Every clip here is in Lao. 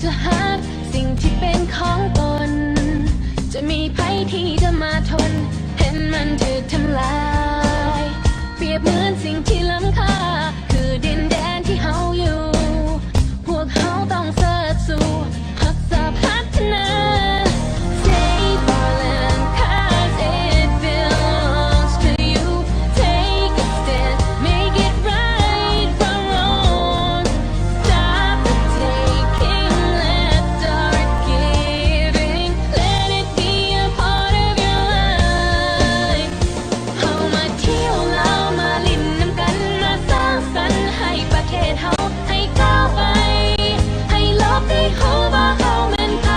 ຈະຫາກສິ່ງທີ່ເປັນຂອງຕົນ ຈະມີໃຜທີ່ຈະມາທົນ ເຫັນມັນຖືກທຳລາຍ ປຽບເໝືອນສິ່ງທີ່ລ້ຳຄ່າ ຄືດິນແດນທີ່ເຮົາຢູ່ ພວກເຮົາຕ້ອງເສີດສູ້ ຮັກສາພັດທະນາ Save our land 'cause it belongs to you. Take a stand, make it right from wrong. Stop the taking, let's start giving. Let it be a part of your life. ເຮົາມາທ່ຽວລາວ ມາຫຼິ້ນນຳກັນ ມາສ້າງສັນໃຫ້ປະເທດເຮົາ ໃຫ້ກ້າວໄປ ໃຫ້ໂລກໄດ້ຮູ້ວ່າເຮົາແມ່ນໃຜ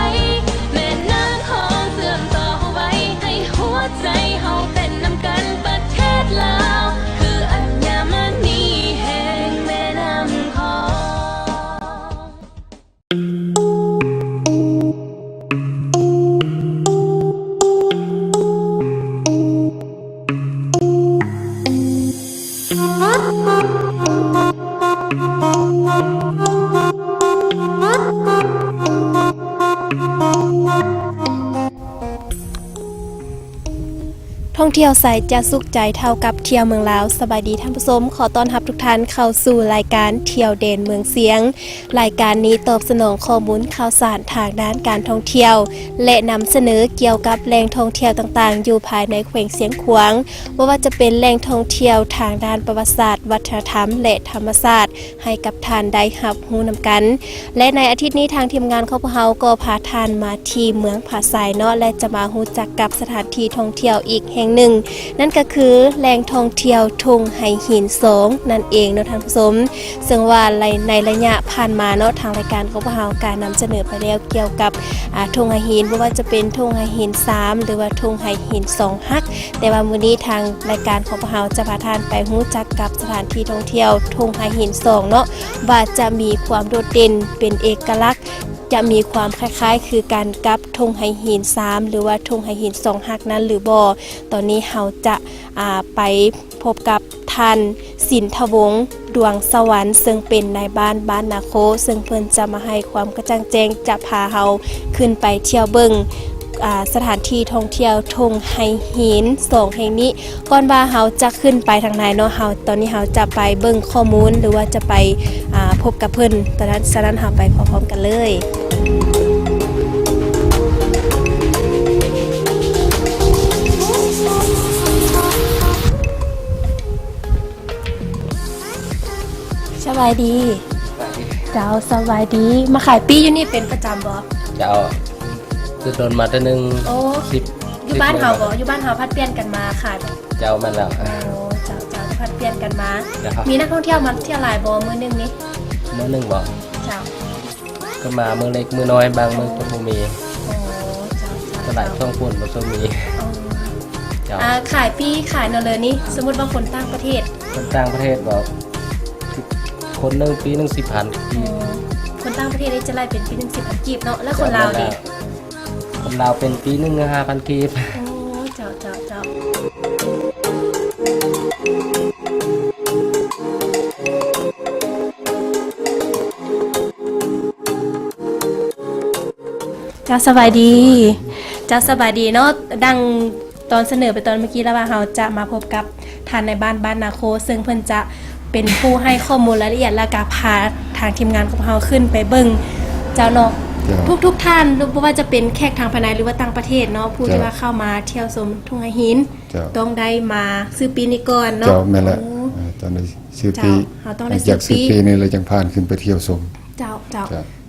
ແມ່ນ້ຳຂອງເຊື່ອມຕໍ່ເຮົາໄວ້ ໃຫ້ຫົວໃຈເຮົາເຕັ້ນນຳກັນ ປະເທດລາວ ຄືອັນຍາມະນີແຫ່ງແມ່ນ້ຳຂອງ. ທ່ອງທ່ຽວໃສຈະສຸກໃຈເທົ່າກັບທ່ຽວເມືອງລາວ? ສະບາຍດີທ່ານຜູ້ຊົມ, ຂໍຕ້ອນຮັບທຸກທ່ານເຂົ້າສູ່ລາຍການທ່ຽວແດນເມືອງຊຽງ. ລາຍການນີ້ຕອບສະໜອງຂໍ້ມູນຂ່າວສານທາງດ້ານການທ່ອງທ່ຽວ ແລະ ນຳສະເໜີກ່ຽວກັບແຫຼ່ງທ່ອງທ່ຽວຕ່າງໆ ຢູ່ພາຍໃນແຂວງຊຽງຂວາງ, ບໍ່ວ່າຈະເປັນແຫຼ່ງທ່ອງທ່ຽວທາງດ້ານປະຫວັດສາດ, ວັດທະນະທຳ ແລະ ທຳມະຊາດ ໃຫ້ກັບທ່ານໄດ້ຮັບຮູ້ນຳກັນ. ແລະ ໃນອາທິດນີ້ ທາງທີມງານຂອງພວກເຮົາກໍພາທ່ານມາທີ່ເມືອງຜາໄຊເນາະ ແລະ ຈະມາຮູ້ຈັກກັບສະຖານທີ່ທ່ອງທ່ຽວອີກແຫ່ງໜຶ່ງ, ນັ້ນກໍຄືແຫຼ່ງທ່ອງທ່ຽວທົ່ງໄຫຫີນສອງນັ້ນເອງເນາະທ່ານຜູ້ຊົມ. ເຊິ່ງວ່າໃນ ໃນໄລຍະຜ່ານມາເນາະ ທາງລາຍການຂອງພວກເຮົາກະນຳສະເໜີໄປແລ້ວກ່ຽວກັບ ອາ ທົ່ງໄຫຫີນ, ບໍ່ວ່າຈະເປັນທົ່ງໄຫຫີນສາມ ຫຼືວ່າທົ່ງໄຫຫີນສອງຮັກ. ແຕ່ວ່າມື້ນີ້ທາງລາຍການຂອງພວກເຮົາຈະພາທ່ານໄປຮູ້ຈັກກັບສະຖານທີ່ທ່ອງທ່ຽວທົ່ງໄຫຫີນສອງເນາະ ວ່າຈະມີຄວາມໂດດເດັ່ນເປັນເອກະລັກ, ຈະມີຄວາມຄ້າຍໆຄືກັນກັບທົ່ງໄຫຫີນສາມ ຫຼືວ່າທົ່ງໄຫຫີນສອງຮັກນັ້ນຫຼືບໍ່. ຕອນນີ້ເຮົາຈະ ອາ ໄປພົບກັບທ່ານ ສິນທະວົງ ດວງສະຫວັນ ເຊິ່ງເປັນນາຍບ້ານບ້ານນາໂຄ, ເຊິ່ງເພິ່ນຈະມາໃຫ້ຄວາມກະຈ່າງແຈ້ງ, ຈະພາເຮົາຂຶ້ນໄປທ່ຽວເບິ່ງ ອາ ສະຖານທີ່ທ່ອງທ່ຽວທົ່ງໄຫຫີນສອງແຫ່ງນີ້. ກ່ອນວ່າເຮົາຈະຂຶ້ນໄປທາງໃນເນາະ, ເຮົາ ຕອນນີ້ເຮົາຈະໄປເບິ່ງຂໍ້ມູນ ຫຼືວ່າຈະໄປ ອາ ພົບກັບເພິ່ນ. ຕອນນັ້ນ ສະນັ້ນເຮົາໄປພ້ອມໆກັນເລີຍ. ສະບາຍດີ. ເຈົ້າ ສະບາຍດີ. ມາຂາຍປີ້ຢູ່ນີ້ເປັນປະຈຳບໍ່? ເຈົ້າ ຄືດົນມາເທື່ອໜຶ່ງ. ໂອ້ ສິບ ຢູ່ບ້ານເຮົາບໍ່? ສິບມື້ແລ້ວ. ຢູ່ບ້ານເຮົາຜັດປ່ຽນກັນມາຂາຍບໍ່? ເຈົ້າ ແມ່ນແລ້ວ. ໂອ້ ເຈົ້າ ເຈົ້າ ຜັດປ່ຽນກັນມາ. ເຈົ້າ. ມີນັກທ່ອງທ່ຽວມາທ່ຽວຫຼາຍບໍ່ມື້ໜຶ່ງນີ້? ມື້ໜຶ່ງບໍ່? ເຈົ້າ. ກໍມາມື້ເລັກມື້ນ້ອຍ, ບາງມື້ກໍບໍ່ມີ. ໂອ້ ເຈົ້າ ເຈົ້າ. ກໍຫຼາຍຊ່ວງຝົນບໍ່ຄ່ອຍມີ. ອໍ ເຈົ້າ. ອາ ຂາຍປີ້ຂາຍແນວເລີນີ້ ສົມມຸດວ່າຄົນຕ່າງປະເທດ? ຄົນຕ່າງປະເທດບໍ່? ຄົນໜຶ່ງ ປີ້ໜຶ່ງສິບພັນກີບ. ອໍ ຄົນຕ່າງປະເທດນີ້ຈະໄລ່ເປັນປີ້ໜຶ່ງສິບພັນກີບເນາະ. ແລ້ວຄົນລາວເດ? ເຈົ້າ ແມ່ນແລ້ວ. ຄົນລາວເປັນປີ້ໜຶ່ງຫ້າພັນກີບ. ໂອ້ ເຈົ້າ ເຈົ້າ ເຈົ້າ. ເຈົ້າ ສະບາຍດີ. ເຈົ້າ ສະບາຍດີເນາະ. ດັ່ງຕອນສະເໜີໄປຕອນເມື່ອກີ້ແລ້ວວ່າ ເຮົາຈະມາພົບກັບທ່ານນາຍບ້ານບ້ານນາໂຄ, ເຊິ່ງເພິ່ນຈະເປັນຜູ້ໃຫ້ຂໍ້ມູນລາຍລະອຽດ ແລ້ວກະພາທາງທີມງານຂອງເຮົາຂຶ້ນໄປເບິ່ງເຈົ້າເນາະ. ເຈົ້າ. ທຸກໆທ່ານ ບໍ່ວ່າຈະເປັນແຂກທາງພາຍໃນ ຫຼືວ່າຕ່າງປະເທດເນາະ, ຜູ້ທີ່ວ່າເຂົ້າມາທ່ຽວຊົມທົ່ງໄຫຫີນ ເຈົ້າ ຕ້ອງໄດ້ມາຊື້ປີ້ນີ້ກ່ອນເນາະ. ເຈົ້າ ແມ່ນແຫຼະ. ໂອ້ ເຈົ້າ ຕ້ອງໄດ້ຊື້ປີ້. ເຈົ້າ ເຮົາຕ້ອງໄດ້ຊື້ປີ້. ຫຼັງຈາກຊື້ປີ້ນີ້ແລ້ວ ຈັ່ງຜ່ານຂຶ້ນໄປທ່ຽວຊົມ. ເຈົ້າ ເຈົ້າ.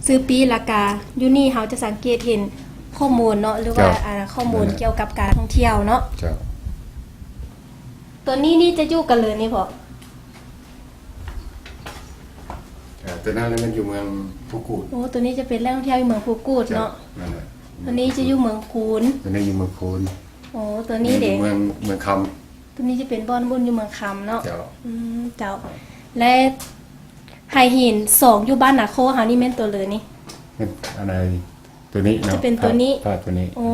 ຊື້ປີ້ ແລ້ວກະຢູ່ນີ້ເຮົາຈະສັງເກດເຫັນຂໍ້ມູນເນາະ ຫຼືວ່າ ເຈົ້າ ອາ ຂໍ້ມູນ ແມ່ນແຫຼະ ກ່ຽວກັບການທ່ອງທ່ຽວເນາະ. ເຈົ້າ. ຕົວນີ້ນີ້ຈະຢູ່ກັນເລີຍນີ້ບໍ? ເອີ ຕົວນັ້ນແມ່ນຢູ່ເມືອງພູກູດ. ໂອ້ ຕົວນີ້ຈະເປັນແຫຼ່ງທ່ອງທ່ຽວຢູ່ເມືອງພູກູດເນາະ. ເຈົ້າ ນັ້ນແຫຼະ. ຕົວນີ້ຈະຢູ່ເມືອງຄູນ. ຕົວນີ້ຢູ່ເມືອງຄູນ. ໂອ້ ຕົວນີ້ເດ? ຢູ່ເມືອງ ເມືອງຄຳ. ຕົວນີ້ຈະເປັນບ່ອນບຸນຢູ່ເມືອງຄຳເນາະ. ເຈົ້າ. ອືມ ເຈົ້າ. ແລະ ໄຫຫີນສອງຢູ່ບ້ານນາໂຄເຮົານີ້ແມ່ນຕົວເລີນີ້? ແມ່ນ ອັນໃດ ຕົວນີ້ເນາະ. ຈະເປັນຕົວນີ້. ພາ ພາຕົວນີ້. ໂອ້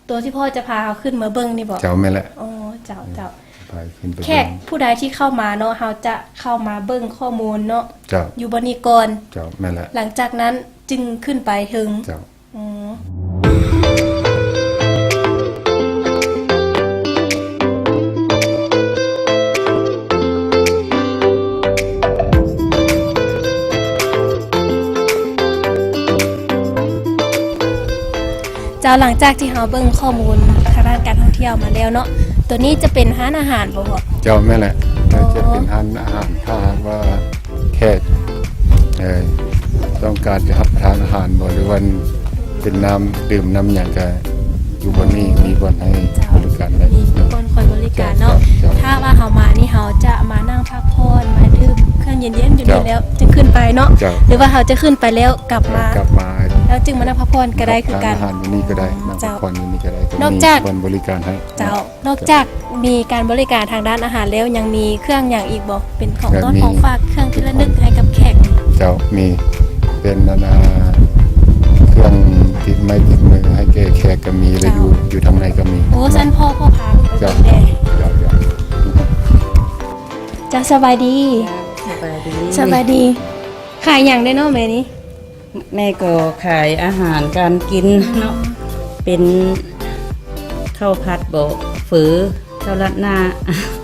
ຕົວທີ່ພໍ່ຈະພາເຮົາຂຶ້ນມາເບິ່ງນີ້ບໍ? ເຈົ້າ ແມ່ນແຫຼະ. ໂອ້ ເຈົ້າ ເຈົ້າ. ພາຂຶ້ນໄປເບິ່ງ. ແຂກຜູ້ໃດທີ່ເຂົ້າມາເນາະ ເຮົາຈະເຂົ້າມາເບິ່ງຂໍ້ມູນເນາະ. ເຈົ້າ. ຢູ່ບ່ອນນີ້ກ່ອນ. ເຈົ້າ ແມ່ນແຫຼະ. ຫຼັງຈາກນັ້ນ ຈຶ່ງຂຶ້ນໄປເທິງ. ເຈົ້າ. ອໍ ເຈົ້າ, ຫຼັງຈາກທີ່ເຮົາເບິ່ງຂໍ້ມູນທາງດ້ານການທ່ອງທ່ຽວມາແລ້ວເນາະ, ໂຕນີ້ຈະເປັນຮ້ານອາຫານບໍ່ພໍ່? ເຈົ້າ, ແມ່ນແຫຼະ. ອໍ ຈະເປັນຮ້ານອາຫານ ຖ້າຫາກວ່າ ແຂກ ເອີ ຕ້ອງການຈະຮັບປະທານອາຫານບໍ່ ຫຼືວ່າເປັນນ້ຳດື່ມນ້ຳຫຍັງ ກະຢູ່ບ່ອນນີ້ ມີບ່ອນໃຫ້ ເຈົ້າ ບໍລິການໄດ້. ມີບ່ອນຄອຍບໍລິການເນາະ. ເຈົ້າ, ເຈົ້າ. ຖ້າວ່າເຮົາມານີ້ ເຮົາຈະມານັ່ງພັກຜ່ອນ ມາດື່ມເຄື່ອງເຢັນໆຢູ່ນີ້ ເຈົ້າ ແລ້ວຈຶ່ງຂຶ້ນໄປເນາະ. ເຈົ້າ. ຫຼືວ່າເຮົາຈະຂຶ້ນໄປແລ້ວກັບມາ ເອີ ກັບມາ ແລ້ວຈຶ່ງມານັ່ງພັກຜ່ອນກໍໄດ້ຄືກັນ. ນັ່ງອາຫານຢູ່ນີ້ກໍໄດ້ ອືມ ນັ່ງ ເຈົ້າ ພັກຜ່ອນຢູ່ນີ້ກໍໄດ້. ນອກຈາກ ມີບ່ອນບໍລິການໃຫ້. ເຈົ້າ. ນອກຈາກມີການບໍລິການທາງດ້ານອາຫານແລ້ວ ຍັງມີເຄື່ອງຫຍັງອີກບໍ່? ເປັນຂອງຕ້ອນ ເອີ ຂອງຝາກ ເຄື່ອງທີ່ລະນຶກໃຫ້ກັບແຂກ. ເຈົ້າ, ມີ ເປັນອັນ ອ່າ ເຄື່ອງຕິດໄມ້ຕິດມືໃຫ້ແກ່ແຂກກໍມີ ແລະ ເຈົ້າ ຢູ່ ຢູ່ທາງໃນກໍມີ. ໂອ້ ຊັ້ນພໍ່ ພໍ່ພາໄປເບິ່ງແດ່. ເຈົ້າ, ເຈົ້າ, ເຈົ້າ. ເຈົ້າ, ສະບາຍດີ. ເຈົ້າ, ສະບາຍດີ. ສະບາຍດີ. ຂາຍຫຍັງເດ້ເນາະແມ່ນີ້? ແມ່ກໍຂາຍອາຫານການກິນເນາະ, ເປັນເຂົ້າຜັດບໍ ເຝີ ເຂົ້າລາດໜ້າ.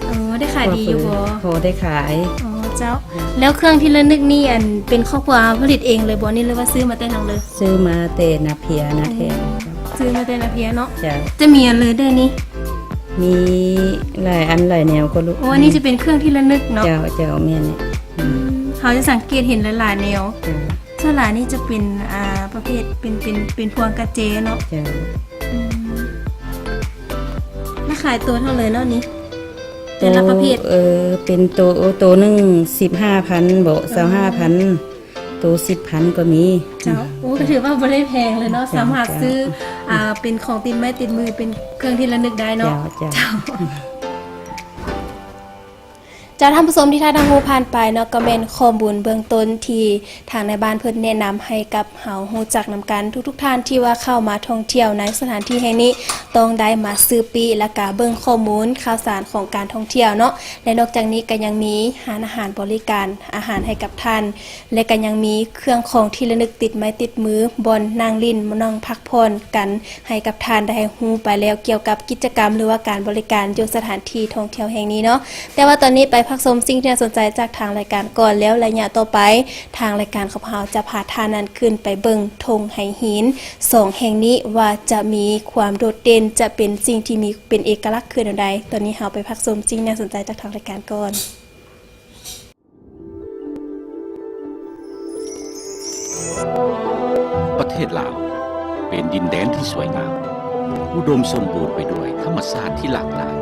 ອໍ ໄດ້ຂາຍດີຢູ່ບໍ່? ພໍໄດ້ຂາຍ. ອໍ ເຈົ້າ. ແລ້ວເຄື່ອງທີ່ລະນຶກນີ້ ອັນ ເປັນຄອບຄົວເຮົາຜະລິດເອງເລີຍບໍ່ນີ້ ຫຼືວ່າຊື້ມາແຕ່ທາງເລີ? ຊື້ມາແຕ່ນາເພຍ ນາແທງ. ຊື້ມາແຕ່ນາເພຍເນາະ. ເຈົ້າ. ຈະມີອັນເລີແດ່ນີ້? ມີຫຼາຍອັນຫຼາຍແນວກໍລູກ. ໂອ້ ອັນນີ້ຈະເປັນເຄື່ອງທີ່ລະນຶກເນາະ. ເຈົ້າ, ເຈົ້າ, ແມ່ນແຫຼະ. ອືມ ເຮົາຈະສັງເກດເຫັນຫຼາຍໆແນວ. ເຈົ້າ. ສ່ວນຫຼາຍນີ້ຈະເປັນ ອ່າ ປະເພດເປັນ ເປັນ ເປັນພວງກະເຈເນາະ. ເຈົ້າ. ອືມ ລາຄາໂຕເທົ່າໃດເນາະນີ້? ແຕ່ລະປະເພດ. ໂຕ ເອີ ເປັນໂຕ ໂຕໜຶ່ງສິບຫ້າພັນບໍ ອືມ ຊາວຫ້າພັນ ໂຕສິບພັນກໍມີ. ເຈົ້າ. ໂອ້ ກໍຖືວ່າບໍ່ໄດ້ແພງເລີຍເນາະ. ເຈົ້າ, ສາມາດ ເຈົ້າ ຊື້ ອ່າ ເປັນຂອງຕິດໄມ້ຕິດມື ເປັນເຄື່ອງທີ່ລະນຶກໄດ້ເນາະ. ເຈົ້າ, ເຈົ້າ. ເຈົ້າ. ເຈົ້າ, ທ່ານຜູ້ຊົມທີ່ທ່ານຮັບຮູ້ຜ່ານໄປເນາະ ກໍແມ່ນຂໍ້ມູນເບື້ອງຕົ້ນທີ່ທາງນາຍບ້ານເພິ່ນແນະນຳໃຫ້ກັບເຮົາຮູ້ຈັກນຳກັນ. ທຸກໆທ່ານທີ່ວ່າເຂົ້າມາທ່ອງທ່ຽວໃນສະຖານທີ່ແຫ່ງນີ້ ຕ້ອງໄດ້ມາຊື້ປີ້ ແລະກະເບິ່ງຂໍ້ມູນຂ່າວສານຂອງການທ່ອງທ່ຽວເນາະ. ແລະນອກຈາກນີ້ກໍຍັງມີຮ້ານອາຫານບໍລິການອາຫານໃຫ້ກັບທ່ານ ແລະກໍຍັງມີເຄື່ອງຂອງທີ່ລະນຶກຕິດໄມ້ຕິດມື ບ່ອນນັ່ງຫຼິ້ນ ນັ່ງພັກຜ່ອນກັນ ໃຫ້ກັບທ່ານໄດ້ຮູ້ໄປແລ້ວກ່ຽວກັບກິດຈະກຳ ຫຼືວ່າການບໍລິການຢູ່ສະຖານທີ່ທ່ອງທ່ຽວແຫ່ງນີ້ເນາະ. ແຕ່ວ່າຕອນນີ້ໄປພັກຊົມສິ່ງທີ່ໜ້າສົນໃຈຈາກທາງລາຍການກ່ອນ ແລ້ວໄລຍະຕໍ່ໄປ ທາງລາຍການຂອງເຮົາຈະພາທ່ານນັ້ນຂຶ້ນໄປເບິ່ງທົ່ງໄຫຫີນສອງແຫ່ງນີ້ ວ່າຈະມີຄວາມໂດດເດັ່ນ ຈະເປັນສິ່ງທີ່ມີ ເປັນເອກະລັກຄືແນວໃດ. ຕອນນີ້ເຮົາໄປພັກຊົມສິ່ງໜ້າສົນໃຈຈາກທາງລາຍການກ່ອນ. ປະເທດລາວເປັນດິນແດນທີ່ສວຍງາມ, ອຸດົມສົມບູນໄປດ້ວຍທຳມະຊາດທີ່ຫຼາກຫຼາຍ.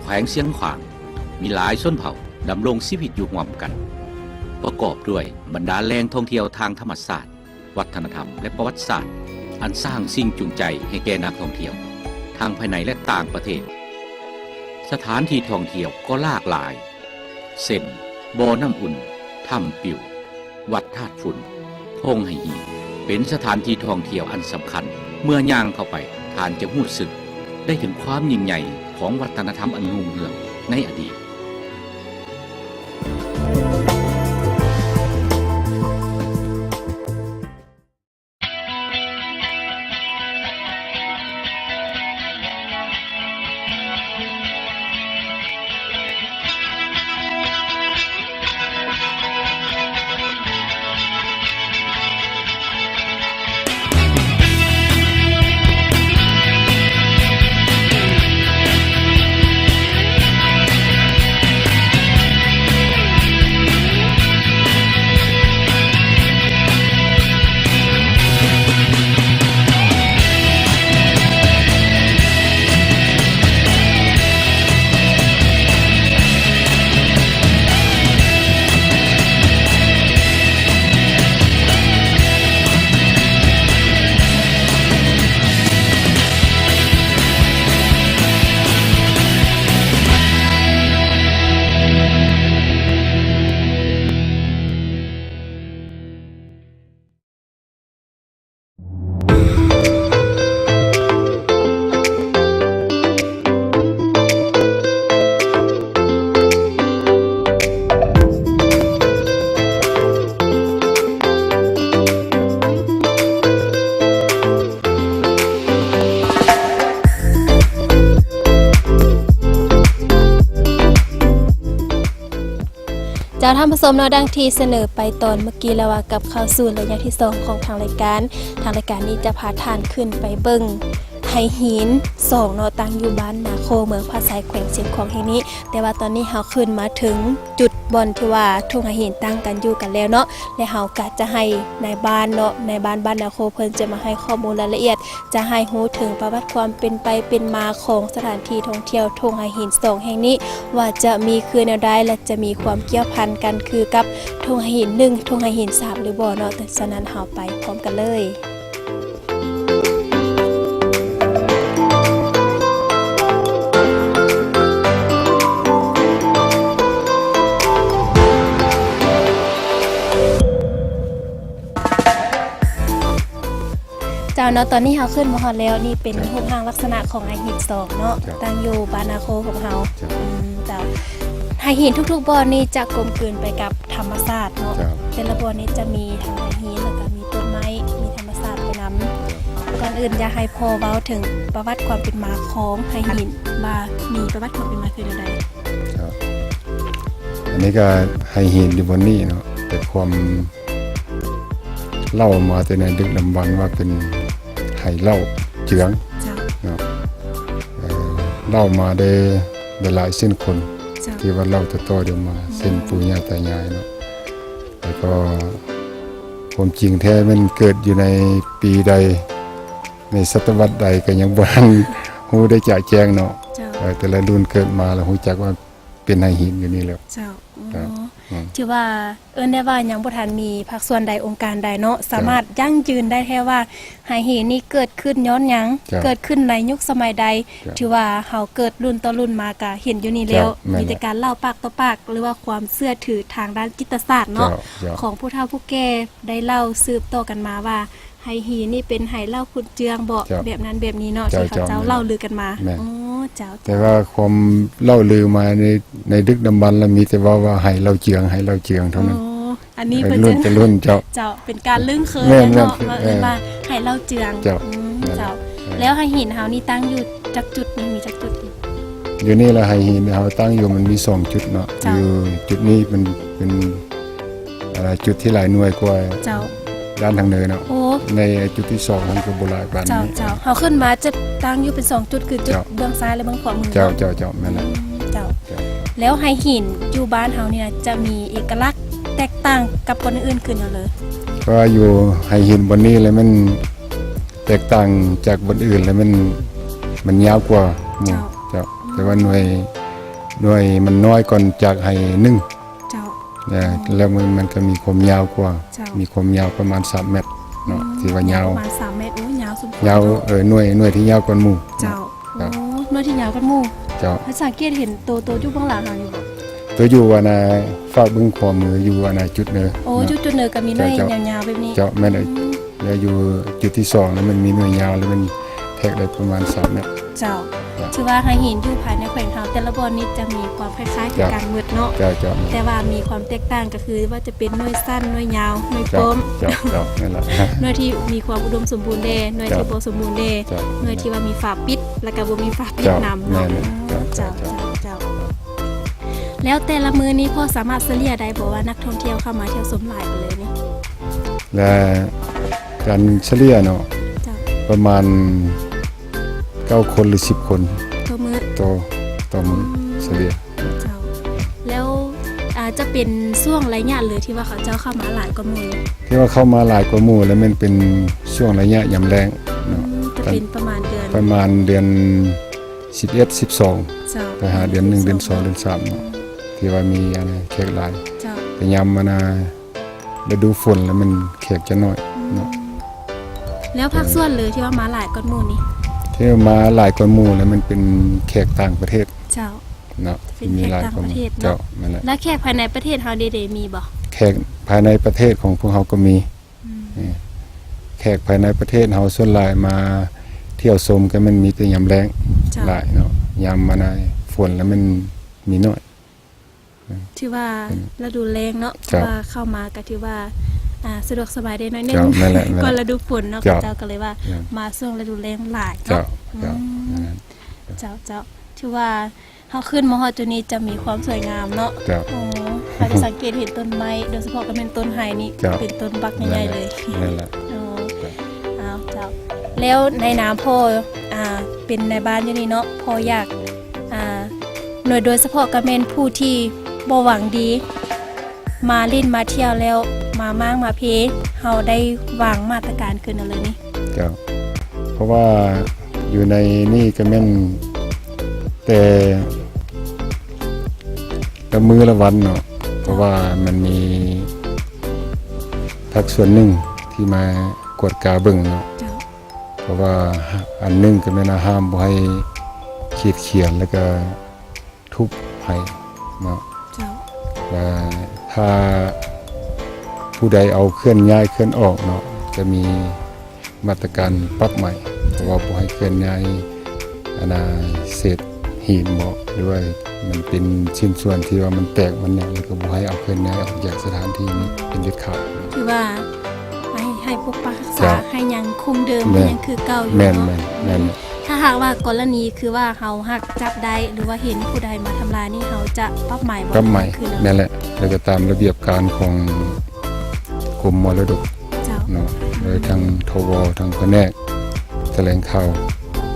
ແຂວງຊຽງຂວາງມີຫຼາຍຊົນເຜົ່າດຳລົງຊີວິດຢູ່ຮ່ວມກັນ, ປະກອບດ້ວຍບັນດາແຫຼ່ງທ່ອງທ່ຽວທາງທຳມະຊາດ, ວັດທະນະທຳ ແລະ ປະຫວັດສາດ ອັນສ້າງສິ່ງຈູງໃຈໃຫ້ແກ່ນັກທ່ອງທ່ຽວ ທັງພາຍໃນ ແລະ ຕ່າງປະເທດ. ສະຖານທີ່ທ່ອງທ່ຽວກໍຫຼາກຫຼາຍ ເຊັ່ນ ບໍ່ນ້ຳອຸ່ນ, ຖ້ຳປິວ, ວັດທາດຝຸ່ນ, ທົ່ງໄຫຫີນ ເປັນສະຖານທີ່ທ່ອງທ່ຽວອັນສຳຄັນ. ເມື່ອຍ່າງເຂົ້າໄປ, ທ່ານຈະຮູ້ສຶກໄດ້ເຖິງຄວາມຍິ່ງໃຫຍ່ຂອງວັດທະນະທຳອັນຮຸ່ງເຮືອງໃນອະດີດ. ເ ທ່ານຜູ້ຊົມເນາະ ດັ່ງທີ່ສະເໜີໄປຕອນເມື່ອກີ້ແລ້ວວ່າ ກັບເຂົ້າສູ່ໄລຍະທີສອງຂອງທາງລາຍການ, ທາງລາຍການນີ້ຈະພາທ່ານຂຶ້ນໄປເບິ່ງໄຫຫີນສອງເນາະ ຕັ້ງຢູ່ບ້ານນາໂຄ ເມືອງພາໄຊ ແຂວງຊຽງຂວາງແຫ່ງນີ້. ແຕ່ວ່າຕອນນີ້ເຮົາຂຶ້ນມາເຖິງຈຸດບ່ອນທີ່ວ່າທົ່ງໄຫຫີນຕັ້ງກັນຢູ່ກັນແລ້ວເນາະ ແລະ ເຮົາກະຈະໃຫ້ນາຍບ້ານເນາະ ນາຍບ້ານບ້ານນາໂຄ ເພິ່ນຈະມາໃຫ້ຂໍ້ມູນລາຍລະອຽດ ຈະໃຫ້ຮູ້ເຖິງປະຫວັດຄວາມເປັນໄປເປັນມາຂອງສະຖານທີ່ທ່ອງທ່ຽວທົ່ງໄຫຫີນສອງແຫ່ງນີ້ ວ່າຈະມີຄືແນວໃດ ແລະ ຈະມີຄວາມກ່ຽວພັນກັນຄືກັບທົ່ງໄຫຫີນໜຶ່ງ ທົ່ງໄຫຫີນສາມຫຼືບໍ່ເນາະ. ສະນັ້ນເຮົາໄປພ້ອມກັນເລີຍ. ເຈົ້າເນາະ ຕອນນີ້ເຮົາຂຶ້ນມາຮອດແລ້ວ ນີ້ເປັນຮູບຮ່າງລັກສະນະຂອງໄຫຫີນສອງເນາະ ເຈົ້າ ຕັ້ງຢູ່ບ້ານນາໂຄຂອງເຮົາ. ເຈົ້າ ອືມ ເຈົ້າ ໄຫຫີນທຸກໆບ່ອນນີ້ຈະກົມກືນໄປກັບທຳມະຊາດເນາະ. ເຈົ້າ ແຕ່ລະບ່ອນນີ້ຈະມີທັງໄຫຫີນ ແລ້ວກໍມີຕົ້ນໄມ້ ມີທຳມະຊາດໄປນຳ. ເຈົ້າ ກ່ອນອື່ນຢາກໃຫ້ພໍ່ເວົ້າເຖິງປະຫວັດຄວາມເປັນມາຂອງໄຫຫີນ ວ່າມີປະຫວັດຄວາມເປັນມາຄືແນວໃດ? ເຈົ້າ ອັນນີ້ກໍໄຫຫີນຢູ່ບ່ອນນີ້ເນາະ ແຕ່ຄວາມ ເລົ່າມາແຕ່ໃນດຶກດຳບັນວ່າເປັນໄຫເຫຼົ້າເຈືອງ ເຈົ້າ ເນາະ ເອີ ເລົ່າມາແຕ່ຫຼາຍເຊັ່ນຄົນ ເຈົ້າ ທີ່ວ່າເລົ່າຕໍ່ໆກັນມາ ອືມ ເຊັ່ນປູ່ຍ່າຕາຍາຍເນາະ ແລ້ວກໍຄວາມຈິງແທ້ແມ່ນເກີດຢູ່ໃນປີໃດ ໃນສະຕະວັດໃດ ກໍຍັງບໍ່ທັນຮູ້ໄດ້ຈະແຈ້ງເນາະ. ເຈົ້າ ເອີ ແຕ່ລະລຸ້ນເກີດມາແລ້ວຮູ້ຈັກວ່າ ເປັນໄຫຫີນຢູ່ນີ້ແລ້ວ. ເຈົ້າ ເຈົ້າ ອືມ ຖືວ່າເອີ້ນໄດ້ວ່າຍັງບໍ່ທັນມີພາກສ່ວນໃດ ອົງການໃດເນາະ ເຈົ້າ ສາມາດຢັ້ງຢືນໄດ້ແທ້ວ່າໄຫຫີນນີ້ເກີດຂຶ້ນຍ້ອນຫຍັງ ເຈົ້າ ເກີດຂຶ້ນໃນຍຸກສະໄໝໃດ. ເຈົ້າ ຖືວ່າເຮົາເກີດລຸ້ນຕໍ່ລຸ້ນມາກະເຫັນຢູ່ນີ້ແລ້ວ ເຈົ້າ ແມ່ນແຫຼະ ມີແຕ່ການເລົ່າປາກຕໍ່ປາກ ຫຼືວ່າຄວາມເຊື່ອຖືທາງດ້ານຈິດຕະສາດເນາະ ເຈົ້າ ເຈົ້າ ຂອງຜູ້ເຖົ້າຜູ້ແກ່ໄດ້ເລົ່າສືບຕໍ່ກັນມາວ່າ ໄຫຫີນນີ້ເປັນໄຫເຫຼົ້າຂຸນເຈືອງເບາະ ເຈົ້າ ແບບນັ້ນແບບນີ້ເນາະ ເຈົ້າ ທີ່ເຂົາເຈົ້າ ເຈົ້າ ເລົ່າລືກັນມາ. ແມ່ນ ໂອ້ ເຈົ້າ ແຕ່ວ່າຄວາມເລົ່າລືມາໃນ ໃນດຶກດຳບັນລະມີແຕ່ເວົ້າວ່າໄຫເຫຼົ້າເຈືອງ ໄຫເຫຼົ້າເຈືອງເທົ່ານັ້ນ. ໂອ້ ອັນນີ້ເພິ່ນລຸ້ນຈະລຸ້ນ ເຈົ້າ ເຈົ້າ ເປັນການລຶ້ງເຄີຍ ແມ່ນ ເນາະ ເອີ້ນວ່າໄຫເຫຼົ້າເຈືອງ. ເຈົ້າ ອືມ ເຈົ້າ ເອີ ແລ້ວໄຫຫີນເຮົານີ້ຕັ້ງຢູ່ຈັກຈຸດນີ້ ມີຈັກຈຸດ? ຢູ່ນີ້ລະໄຫຫີນເຮົາຕັ້ງຢູ່ມັນມີສອງຈຸດເນາະ. ເຈົ້າ ຢູ່ຈຸດນີ້ມັນເປັນ ເອີ ຈຸດທີ່ຫຼາຍໜ່ວຍກວ່າ ເຈົ້າ ດ້ານທາງເໜືອເນາະ. ໂອ້ ໃນຈຸດທີສອງຫັ້ນກໍບໍ່ຫຼາຍປານນີ້. ເຈົ້າ ເຈົ້າ ເຮົາຂຶ້ນມາຈະຕັ້ງຢູ່ເປັນສອງຈຸດ ຄືຈຸດ ເຈົ້າ ເບື້ອງຊ້າຍ ແລະ ເບື້ອງຂວາມື. ເຈົ້າ ເຈົ້າ ເຈົ້າ ແມ່ນແຫຼະ. ອືມ ເຈົ້າ ເຈົ້າ ແລ້ວໄຫຫີນຢູ່ບ້ານເຮົານີ້ນະ ຈະມີເອກະລັກແຕກຕ່າງກັບບ່ອນອື່ນຄືຫຍັງເລີຍ? ເພາະວ່າຢູ່ໄຫຫີນບ່ອນນີ້ລະມັນແຕກຕ່າງຈາກບ່ອນອື່ນ ລະມັນ ມັນຍາວກວ່າໝູ່. ເຈົ້າ ເຈົ້າ ແຕ່ວ່າໜ່ວຍ ໜ່ວຍມັນນ້ອຍກວ່າຈາກໄຫໜຶ່ງ. ເຈົ້າ ແລ້ວມັນ ມັນກໍມີຄວາມຍາວກວ່າ. ເຈົ້າ ມີຄວາມຍາວປະມານສາມແມັດເນາະ. ອືມ ຖືວ່າຍາວ ປະມານສາມແມັດ. ໂອ້ ຍາວສົມຄວນ. ຍາວ ເນາະ ເອີ ໜ່ວຍ ໜ່ວຍທີ່ຍາວກວ່າໝູ່. ເຈົ້າ ເຈົ້າ ໂອ້ ໜ່ວຍທີ່ຍາວກວ່າໝູ່. ເຈົ້າ ເຮົາສັງເກດເຫັນໂຕ ໂຕຢູ່ເບື້ອງຫຼັງເຮົານີ້ບໍ່? ໂຕຢູ່ອັນນ່າ ຝາກເບື້ອງຂວາມື ຢູ່ອັນນ່າຈຸດເນີ. ໂອ້ ເນາະ ຈຸດ ຈຸດເນີກໍມີໜ່ວຍ ເຈົ້າ ເຈົ້າ ຍາວໆແບບນີ້. ເຈົ້າ ແມ່ນເລີຍ. ອືມ ແລ້ວຢູ່ຈຸດທີສອງນະ ມັນມີໜ່ວຍຍາວ ແລ້ວມັນແທກໄດ້ປະມານສາມແມັດ. ເຈົ້າ ເຈົ້າ ຖືວ່າໄຫຫີນຢູ່ພາຍໃນແຂວງເຮົາແຕ່ລະບ່ອນນີ້ຈະມີຄວາມຄ້າຍໆຄືກັນໝົດເນາະ. ເຈົ້າ ເຈົ້າ ແມ່ນແຫຼະ. ແຕ່ວ່າມີຄວາມແຕກຕ່າງກໍຄືວ່າຈະເປັນໜ່ວຍສັ້ນ ໜ່ວຍຍາວ ໜ່ວຍປ້ອມ. ເຈົ້າ ເຈົ້າ ເຈົ້າ ແມ່ນລະ. ໜ່ວຍທີ່ມີຄວາມອຸດົມສົມບູນແດ່ ໜ່ວຍທີ່ບໍ່ສົມບູນແດ່. ເຈົ້າ ໜ່ວຍທີ່ວ່າມີຝາປິດ ແລ້ວກໍບໍ່ມີຝາປິດນຳເນາະ. ເຈົ້າ ເຈົ້າ ເຈົ້າ ເຈົ້າ ເຈົ້າ ເຈົ້າ ແລ້ວແຕ່ລະມື້ນີ້ພໍສາມາດສະເລ່ຍໄດ້ບໍ່ວ່ານັກທ່ອງທ່ຽວເຂົ້າມາທ່ຽວຊົມຫຼາຍປານໃດນີ້? ແລະ ການສະເລ່ຍເນາະ ເຈົ້າ ປະມານເກົ້າຄົນ ຫຼື ສິບຄົນຕໍ່ມື້ ຕໍ່ ຕໍ່ມື້. ອືມ ສະເລ່ຍ. ເຈົ້າ ແລ້ວ ອາ ຈະເປັນຊ່ວງໄລຍະເລີຍທີ່ວ່າເຂົາເຈົ້າເຂົ້າມາຫຼາຍກວ່າໝູ່ນີ້? ທີ່ວ່າເຂົ້າມາຫຼາຍກວ່າໝູ່ ແລ້ວແມ່ນເປັນຊ່ວງໄລຍະຍາມແລ້ງເນາະ. ອືມ ຈະເປັນປະມານເດືອນ ປະມານເດືອນສິບເອັດ ສິບສອງ. ເຈົ້າ ໄປຫາເດືອນໜຶ່ງ ເດືອນສອງ ເດືອນສາມເນາະ ທີ່ວ່າມີອັນແຂກຫຼາຍ. ເຈົ້າ ແຕ່ຍາມອັນນ່າ ລະດູຝົນແລ້ວມັນແຂກຈະໜ້ອຍເນາະ. ອືມ ແລ້ວພາກສ່ວນເລີຍທີ່ວ່າມາຫຼາຍກວ່າໝູ່ນີ້? ທີ່ມາຫຼາຍກວ່າໝູ່ແລ້ວມັນເປັນແຂກຕ່າງປະເທດ. ເຈົ້າ ເນາະ ເປັນແຂກຕ່າງປະເທດເນາະ. ເຈົ້າ ແມ່ນແຫຼະ. ແລ້ວແຂກພາຍໃນປະເທດເຮົາເດ ມີບໍ່? ແຂກພາຍໃນປະເທດຂອງພວກເຮົາກໍມີ. ອືມ ແຂກພາຍໃນປະເທດເຮົາສ່ວນຫຼາຍມາທ່ຽວຊົມກໍແມ່ນມີແຕ່ຍາມແລ້ງ. ເຈົ້າ ຫຼາຍເນາະ ຍາມອັນນ່າຝົນແລ້ວມັນມີໜ້ອຍ. ອືມ ຖືວ່າ ອືມ ລະດູແລ້ງເນາະ. ເຈົ້າ ຖືວ່າເຂົ້າມາກໍຖືວ່າ ອ່າ ສະດວກສະບາຍໄດ້ໜ້ອຍໜຶ່ງ. ເຈົ້າ ແມ່ນແຫຼະ ແມ່ນແຫຼະ. ກວ່າລະດູຝົນເນາະ. ເຈົ້າ ເຈົ້າກໍເລີຍວ່າ ແມ່ນ ມາຊ່ວງລະດູແລ້ງຫຼາຍເນາະ. ເຈົ້າ ເຈົ້າ ອືມ ແມ່ນແຫຼະ. ເຈົ້າ ເຈົ້າ ຖືວ່າ ເຮົາຂຶ້ນມາຮອດຈຸດນີ້ຈະມີຄວາມສວຍງາມເນາະ. ເຈົ້າ. ໂອ້ ເຮົາຈະສັງເກດເຫັນຕົ້ນໄມ້ ໂດຍສະເພາະກໍແມ່ນຕົ້ນໄຮນີ້ ເຈົ້າ ເປັນຕົ້ນບັກໃຫຍ່ໆເລີຍ. ແມ່ນແຫຼະ. ໂອ້ ເຈົ້າ. ອ້າວ ເຈົ້າ. ແລ້ວໃນນາມພໍ່ ອ່າ ເປັນນາຍບ້ານຢູ່ນີ້ເນາະ ພໍ່ຢາກ ອ່າ ໂດຍ ໂດຍສະເພາະກໍແມ່ນຜູ້ທີ່ບໍ່ຫວັງດີ ມາຫຼິ້ນມາທ່ຽວແລ້ວ ມາມ້າງມາເພ ເຮົາໄດ້ວາງມາດຕະການຂຶ້ນແລ້ວເລີຍນີ້. ເຈົ້າ. ເພາະວ່າຢູ່ໃນນີ້ກໍແມ່ນແຕ່ລະມື້ລະວັນເນາະ ເພາະວ່າມັນມີພາກສ່ວນໜຶ່ງທີ່ມາກວດກາເບິ່ງເນາະ. ເຈົ້າ. ເພາະວ່າອັນໜຶ່ງກໍແມ່ນວ່າຫ້າມບໍ່ໃຫ້ຂີດຂຽນ ແລ້ວກໍ ທຸບໃຫ້ເນາະ. ເຈົ້າ. ວ່າຖ້າຜູ້ໃດເອົາເຄື່ອນຍ້າຍເຄື່ອນອອກເນາະ ຈະມີມາດຕະການປັບໃໝ ເພາະວ່າບໍ່ໃຫ້ເຄື່ອນຍ້າຍ ອັນນ່າ ເສດຫີນເບາະ ຫຼືວ່າມັນເປັນຊິ້ນສ່ວນທີ່ວ່າມັນແຕກມັນຫຍັງ ແລ້ວກໍບໍ່ໃຫ້ເອົາເຄື່ອນຍ້າຍອອກຈາກສະຖານທີ່ນີ້ເປັນເດັດຂາດ. ຄືວ່າໃຫ້ ໃຫ້ປົກປັກຮັກສາ ເຈົ້າ ໃຫ້ຍັງຄົງເດີມ ແມ່ນ ໃຫ້ຍັງຄືເກົ່າຢູ່ ແມ່ນ ເນາະ. ແມ່ນ ແມ່ນ. ຖ້າຫາກວ່າກໍລະນີຄືວ່າເຮົາຫາກຈັບໄດ້ ຫຼືວ່າເຫັນຜູ້ໃດມາທຳລາຍນີ້ ເຮົາຈະປັບໃໝບໍ່? ປັບໃໝ ຄືນັ້ນ ແມ່ນແຫຼະ. ແລ້ວກໍຕາມລະບຽບການຂອງກົມມໍລະດົກ ເຈົ້າ ເນາະ ໂດຍທາງ ທວ ທາງພະແນກຖະແຫຼງຂ່າວ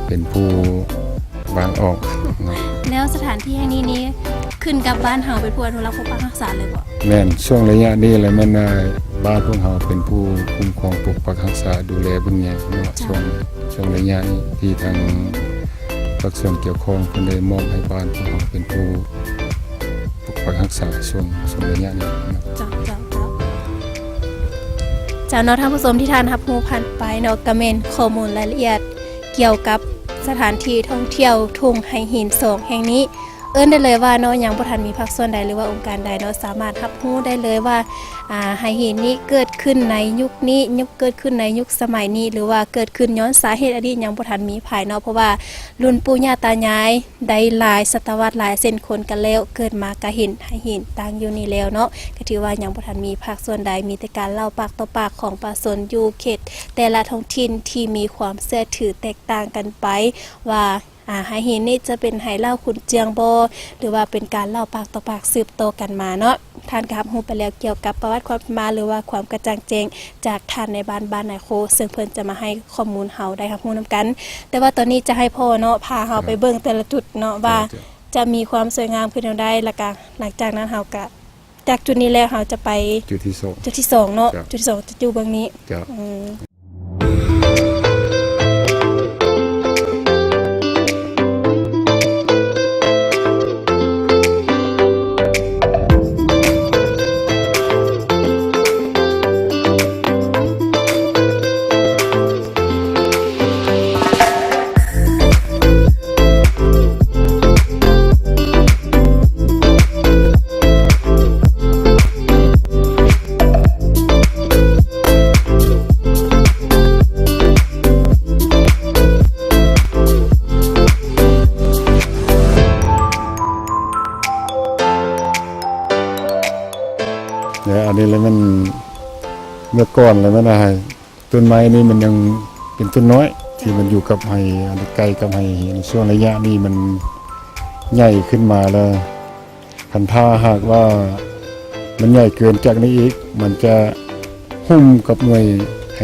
ເປັນຜູ້ວາງອອກເນາະ. ແລ້ວສະຖານທີ່ແຫ່ງນີ້ນີ້ ຂຶ້ນກັບບ້ານເຮົາເປັນຜູ້ອະນຸລັກປົກປັກຮັກສາເລີຍບໍ່? ແມ່ນ. ຊ່ວງໄລຍະນີ້ແຫຼະແມ່ນ ອ່າ ບ້ານພວກເຮົາເປັນຜູ້ຄຸ້ມຄອງປົກປັກຮັກສາ ດູແລເບິ່ງແຍງເນາະ. ເຈົ້າ. ຊ່ວງ ຊ່ວງໄລຍະນີ້ທີ່ທາງພາກສ່ວນກ່ຽວຂ້ອງເພິ່ນໄດ້ມອບໃຫ້ບ້ານພວກເຮົາເປັນຜູ້ປົກປັກຮັກສາ ຊ່ວງ ຊ່ວງໄລຍະນີ້ເນາະ. ເຈົ້າ ເຈົ້າ ເຈົ້າ. ເຈົ້າເນາະ ທ່ານຜູ້ຊົມທີ່ທ່ານຮັບຮູ້ຜ່ານໄປເນາະ ກະແມ່ນຂໍ້ມູນລາຍລະອຽດກ່ຽວກັບສະຖານທີ່ທ່ອງທ່ຽວທົ່ງໄຫຫີນສອງແຫ່ງນີ້. ເອີ້ນໄດ້ເລີຍວ່າເນາະ ຍັງບໍ່ທັນມີພາກສ່ວນໃດ ຫຼືວ່າອົງການໃດເນາະ ສາມາດຮັບຮູ້ໄດ້ເລີຍວ່າ ອາ ໄຫຫີນນີ້ເກີດຂຶ້ນໃນຍຸກນີ້ ຍຸກ ເກີດຂຶ້ນໃນຍຸກສະໄໝນີ້ ຫຼືວ່າເກີດຂຶ້ນຍ້ອນສາເຫດອະດີດ ຍັງບໍ່ທັນມີໃຜເນາະ ເພາະວ່າລຸ້ນປູ່ຍ່າຕາຍາຍໄດ້ຫຼາຍສະຕະວັດ ຫຼາຍເຊັ່ນຄົນກັນແລ້ວ ເກີດມາກະເຫັນໄຫຫີນຕັ້ງຢູ່ນີ້ແລ້ວເນາະ ກະຖືວ່າຍັງບໍ່ທັນມີພາກສ່ວນໃດ ມີແຕ່ການເລົ່າປາກຕໍ່ປາກຂອງປະຊາຊົນຢູ່ເຂດແຕ່ລະທ້ອງຖິ່ນທີ່ມີຄວາມເຊື່ອຖືແຕກຕ່າງກັນໄປວ່າ ອາ ໄຫຫີນນີ້ຈະເປັນໄຫເລົ່າຂຸນເຈືອງບໍ່ ຫຼືວ່າເປັນການເລົ່າປາກຕໍ່ປາກສືບຕໍ່ກັນມາເນາະ. ທ່ານກໍຮັບຮູ້ໄປແລ້ວກ່ຽວກັບປະຫວັດຄວາມເປັນມາ ຫຼືວ່າຄວາມກະຈ່າງແຈ້ງຈາກທ່ານນາຍບ້ານບ້ານນາໂຄ ເຊິ່ງເພິ່ນຈະມາໃຫ້ຂໍ້ມູນເຮົາໄດ້ຮັບຮູ້ນຳກັນ. ແຕ່ວ່າຕອນນີ້ຈະໃຫ້ພໍ່ເນາະ ພາເຮົາໄປເບິ່ງແຕ່ລະຈຸດເນາະ ວ່າຈະມີຄວາມສວຍງາມຄືແນວໃດ ແລ້ວກະຫຼັງຈາກນັ້ນເຮົາກະ ຈາກຈຸດນີ້ແລ້ວເຮົາຈະໄປຈຸດທີສອງ ຈຸດທີສອງເນາະ. ເຈົ້າ. ຈຸດທີສອງຈະຢູ່ເບື້ອງນີ້. ເຈົ້າ. ອືມ. ແລະ ອັນນີ້ລະແມ່ນ ເມື່ອກ່ອນລະແມ່ນ ອາ ຕົ້ນໄມ້ນີ້ມັນຍັງເປັນຕົ້ນນ້ອຍ ທີ່ມັນຢູ່ກັບໄຫ ອັນໃກ້ກັບໄຫຫີນ. ຊ່ວງໄລຍະນີ້ມັນໃຫຍ່ຂຶ້ນມາແລ້ວ ຄັນຖ້າຫາກວ່າມັນໃຫຍ່ເກີນຈາກນີ້ອີກ ມັນຈະຫຸ້ມກັບໜ່ວຍໄຫ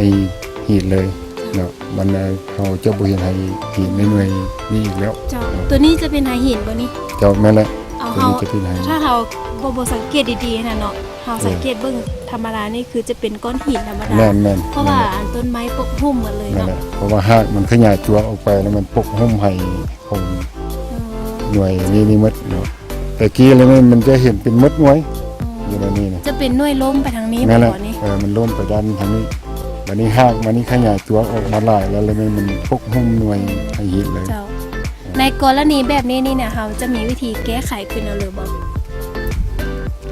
ຫີນເລີຍເນາະ. ມັນ ເຮົາຈະບໍ່ເຫັນໄຫຫີນໃນໜ່ວຍນີ້ອີກແລ້ວ. ເຈົ້າ. ໂຕນີ້ຈະເປັນໄຫຫີນບໍ່ນີ້? ເຈົ້າ ແມ່ນແຫຼະ. ເອົາ ໂຕນີ້ຈະເປັນໄຫຫີນ. ຖ້າເຮົາບໍ່ ບໍ່ສັງເກດດີໆຫັ້ນນະເນາະ ເຮົາສັງເກດເບິ່ງທຳມະດານີ້ຄືຈະເປັນກ້ອນຫີນທຳມະດາ. ແມ່ນໆ. ເພາະວ່າອັນຕົ້ນໄມ້ປົກຫຸ້ມໝົດເລີຍເນາະ. ແມ່ນແຫຼະ. ເພາະວ່າຮາກມັນຂະຫຍາຍຕົວອອກໄປ ແລ້ວມັນປົກຫຸ້ມໄຫ ຂອງ ເອີ ໜ່ວຍນີ້ ນີ້ໝົດເນາະ. ແຕ່ກີ້ແລ້ວມັນ ມັນຈະເຫັນເປັນໝົດໜ່ວຍ ເອີ ຢູ່ໃນນີ້ນະ. ຈະເປັນໜ່ວຍລົ້ມໄປທາງນີ້. ແມ່ນແຫຼະ. ເອີ ມັນລົ້ມໄປດ້ານທາງນີ້. ບາດນີ້ຮາກມັນນີ້ຂະຫຍາຍຕົວອອກມາຫຼາຍແລ້ວ ແລ້ວມັນ ມັນປົກຫຸ້ມໜ່ວຍໄຫຫີນເລີຍ. ເຈົ້າ. ໃນກໍລະນີແບບນີ້ນີ້ນະ ເຮົາຈະມີວິທີແກ້ໄຂຂຶ້ນເອົາເລີຍບໍ່?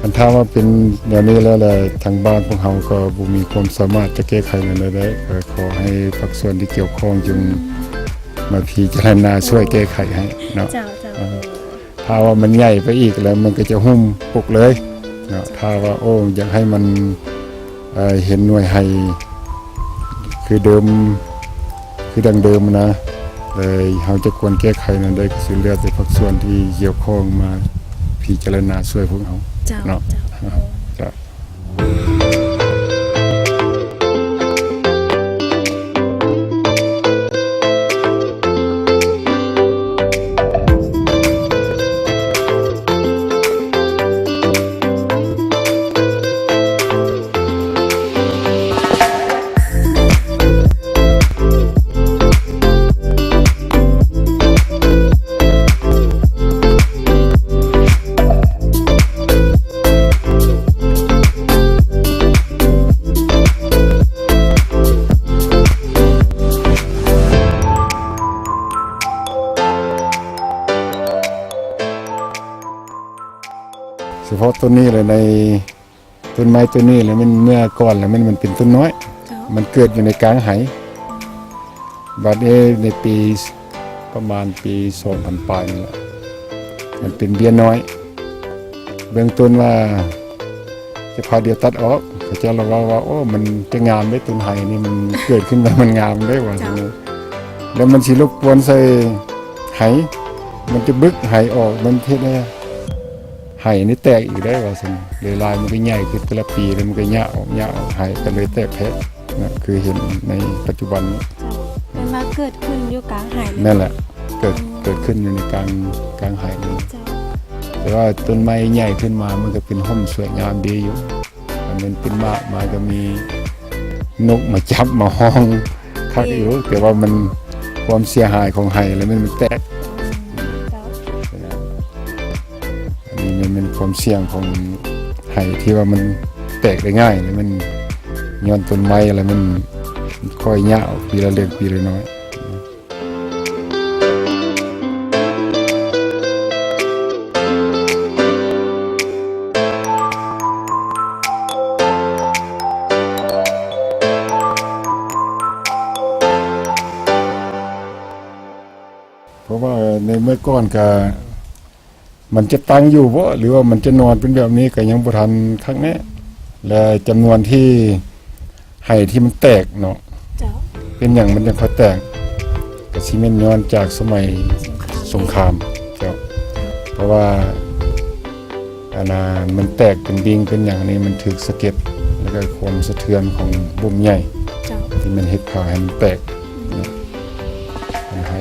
ຄັນຖ້າວ່າເປັນແນວນີ້ແລ້ວ ແລ້ວທາງບ້ານພວກເຮົາກໍບໍ່ມີຄວາມສາມາດຈະແກ້ໄຂແນວໃດໄດ້. ກໍຂໍໃຫ້ພາກສ່ວນທີ່ກ່ຽວຂ້ອງຈົ່ງມາພິຈາລະນາຊ່ວຍແກ້ໄຂໃຫ້ເນາະ. ເຈົ້າ ເຈົ້າ. ເອີ ຖ້າວ່າມັນໃຫຍ່ໄປອີກແລ້ວ ມັນກໍຈະຫຸ້ມປົກເລີຍເນາະ. ຖ້າວ່າ ໂອ້ ຢາກໃຫ້ມັນ ເອີ ເຫັນໜ່ວຍໄຫ ຄືເດີມ ຄືດັ່ງເດີມນະ ແລະ ເຮົາຈະຄວນແກ້ໄຂແນວໃດ ກໍຊິແລ້ວແຕ່ພາກສ່ວນທີ່ກ່ຽວຂ້ອງມາພິຈາລະນາຊ່ວຍພວກເຮົາ ເຈົ້າ ເນາະ ເຈົ້າ ເຈົ້າ. ສະເພາະຕົ້ນນີ້ແຫຼະ ໃນ ຕົ້ນໄມ້ຕົ້ນນີ້ແຫຼະ ມັນເມື່ອກ່ອນແລ້ວ ມັນ ມັນເປັນຕົ້ນນ້ອຍ ເຈົ້າ ມັນເກີດຢູ່ໃນກາງໄຫ. ບາດນີ້ໃນປີ ປະມານປີສອງພັນປາຍນີ້ແຫຼະ ມັນເປັນເບ້ຍນ້ອຍ. ເບື້ອງຕົ້ນວ່າຈະພາດຽວຕັດອອກ ເຂົາເຈົ້າລະເວົ້າວ່າ ໂອ້ ມັນຈະງາມເດ້ ຕົ້ນໄຫນີ້ມັນເກີດຂຶ້ນມາມັນງາມເດ້ ວ່າຊັ້ນ. ເຈົ້າ ແລ້ວມັນຊິລົບກວນໃສ່ໄຫ ມັນຈະບຶກໄຫອອກ ມັນເຮັດໃຫ້ ໄຫນີ້ແຕກອີກໄດ້ວ່າຊັ້ນ. ເວລາມັນກໍໃຫຍ່ຂຶ້ນແຕ່ລະປີ ແລ້ວມັນກໍຍະອອກ ຍະອອກ ໄຫກໍເລີຍແຕກແພະນະ ຄືເຫັນໃນປັດຈຸບັນນີ້. ເຈົ້າ ແມ່ນວ່າເກີດຂຶ້ນຢູ່ກາງໄຫເລີຍ? ແມ່ນແຫຼະ ເກີດ ອືມ ເກີດຂຶ້ນຢູ່ໃນກາງ ກາງໄຫເລີຍ. ເຈົ້າ ແຕ່ວ່າຕົ້ນໄມ້ໃຫຍ່ຂຶ້ນມາ ມັນກໍເປັນຮົ່ມສວຍງາມດີຢູ່. ອັນນັ້ນເປັນໝາກມາກໍມີນົກມາຈັບມາຮ້ອງຄັກຢູ່ ເອີ ແຕ່ວ່າມັນ ຄວາມເສຍຫາຍຂອງໄຫແລ້ວມັນ ມັນແຕກ. ອືມ ເຈົ້າ ອັນນີ້ແມ່ນ ແມ່ນຄວາມສ່ຽງຂອງໄຫທີ່ວ່າມັນແຕກໄດ້ງ່າຍ ແລ້ວມັນຍ້ອນຕົ້ນໄມ້ ແລ້ວມັນຄ່ອຍຍະອອກປີລະເລັກປີລະນ້ອຍ. ເພາະວ່າໃນເມື່ອກ່ອນກະ ມັນຈະຕັ້ງຢູ່ບໍ່ ຫຼືວ່າມັນຈະນອນເປັນແບບນີ້ ກໍຍັງບໍ່ທັນຄັກແນ່ ແລະ ຈຳນວນທີ່ໄຫທີ່ມັນແຕກເນາະ ເຈົ້າ ເປັນຫຍັງມັນຈັ່ງຄ່ອຍແຕກ ກໍຊິແມ່ນຍ້ອນຈາກສະໄໝສົງຄາມ ເຈົ້າ ເພາະວ່າ ອັນນ່າ ມັນແຕກເປັນດິ່ງເປັນຫຍັງນີ້ ມັນຖືກສະເກັດ ແລ້ວກໍຄວາມສະເທືອນຂອງບົ່ມໃຫຍ່ ເຈົ້າ ທີ່ມັນເຮັດພາໃຫ້ມັນແຕກ ອືມ ເນາະ. ມັນໃຫ້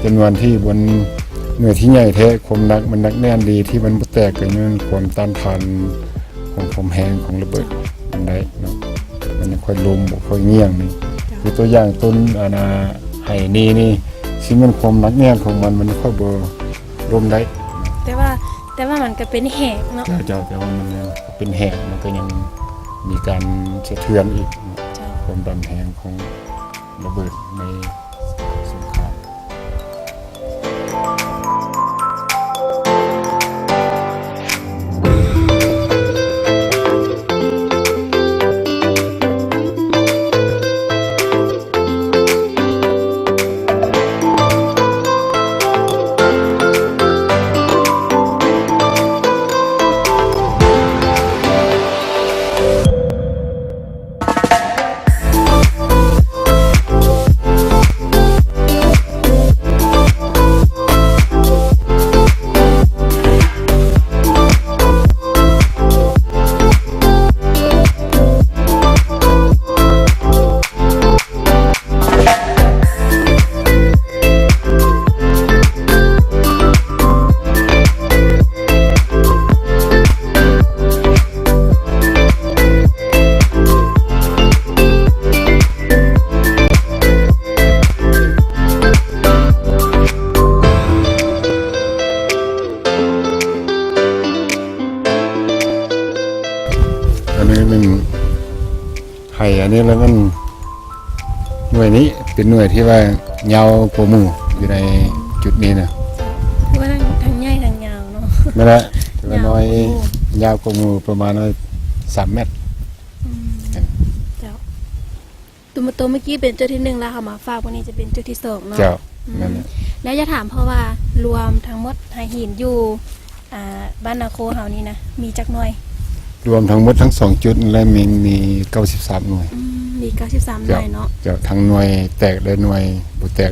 ຈຳນວນທີ່ບົນເນື້ອທີ່ໃຫຍ່ແທ້ ຄວາມໜັກມັນໜັກແໜ້ນດີ ທີ່ມັນບໍ່ແຕກ ກໍຍ້ອນຄວາມຕ້ານທານຂອງຄວາມແຮງຂອງລະເບີດ ເຈົ້າ ມັນໄດ້ເນາະ ມັນຍັງຄ່ອຍລົ້ມ ບໍ່ຄ່ອຍງ່ຽງນີ້ ເຈົ້າ ຄືຕົວຢ່າງຕົ້ນ ອັນນ່າ ໄຫນີ້ນີ້ ຊິແມ່ນຄວາມໜັກແໜ້ນຂອງມັນ ມັນຄ່ອຍບໍ່ລົ້ມໄດ້ ແຕ່ວ່າ ແຕ່ວ່າມັນກໍເປັນແຫກເນາະ ເຈົ້າ ເຈົ້າ ແຕ່ວ່າມັນເປັນແຫກ ມັນກໍຍັງມີການສະເທືອນອີກເນາະ ເຈົ້າ ຄວາມດັນແຮງຂອງ ລະເບີດໃນສົງຄາມ. ອັນນີ້ແມ່ນໄຫ ອັນນີ້ລະແມ່ນ ໜ່ວຍນີ້ເປັນໜ່ວຍທີ່ວ່າຍາວກວ່າໝູ່ຢູ່ໃນຈຸດນີ້ນະ ເຈົ້າ ຄືວ່າທັງ ທັງໃຫຍ່ທັງຍາວເນາະ ແມ່ນລະ ແຕ່ວ່ານ້ອຍ ຍາວກວ່າໝູ່ ຍາວກວ່າໝູ່ປະມານສາມແມັດ ອືມ ເຈົ້າ. ໂຕ ໂຕເມື່ອກີ້ເປັນຈຸດທີໜຶ່ງ ແລ້ວເຮົາມາຝາກ ມື້ນີ້ຈະເປັນຈຸດທີສອງເນາະ ເຈົ້າ ອືມ ແມ່ນແຫຼະ ແລ້ວຢາກຖາມ ເພາະວ່າລວມທັງໝົດໄຫຫີນຢູ່ ອ່າ ບ້ານນາໂຄເຮົານີ້ນະ ມີຈັກໜ່ວຍ? ລວມທັງໝົດທັງສອງຈຸດແລ້ວມີ ມີເກົ້າສິບສາມໜ່ວຍ ອືມ ມີເກົ້າສິບສາມໜ່ວຍເນາະ ເຈົ້າ ເຈົ້າ ທັງໜ່ວຍແຕກ ແລະ ໜ່ວຍບໍ່ແຕກ